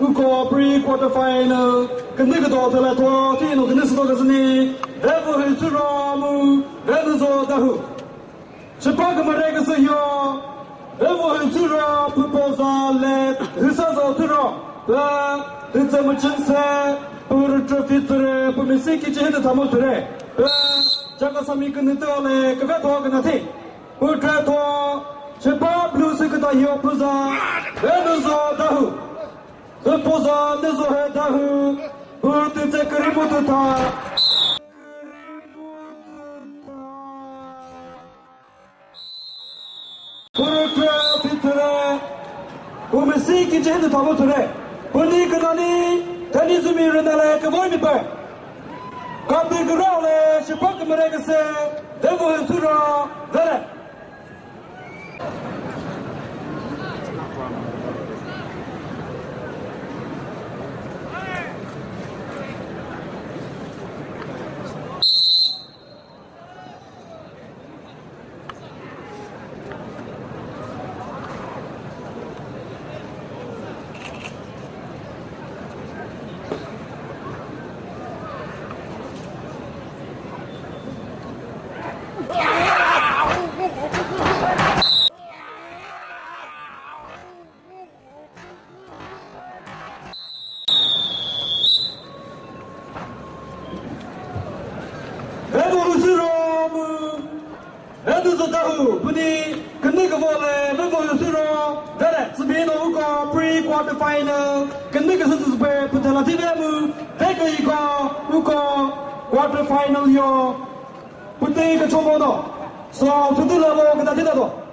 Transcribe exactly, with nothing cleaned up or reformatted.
Uko pre-quarter final, künü küdo thüla tho, thi no künü südo küsüni, Vevohu Chüro mu, Venuzo Dawhuo. Shipha kümüre küsü yo, Vevohu Chüro, pü poza le, Hüsazo Chüro, pü, Hütse Müchünse, pü rütrü fitsüre, pü misi kichi hütü thamu süre, pü, Chakhesami künü tüo le, küve tho künü thi. Pü kre tho, Shipha blue sü küta hio püza, Venuzo Dawhuo. Pü poza Venuzo he Dawhuo, pü tütse kürü mu tütha. Pü kre fitsüre, pü misi kichi hütü thamu süre. Pü ni künani, tani zümi rünale küvoi mi pü. Kati kürao le, Shipha kümüre küsü, Vevohu Chüro, vere. Venuzo Dawhuo, pü ni künü küvo le, Venuzo Dawhuo, vere, sübi no uko pre-quarter final, künü küsü süsü pü, pü tela thi ve mu, ve kü iko, uko quarter final yo, pü te ka chomo no, so, pü tela vo, küta thi ta do.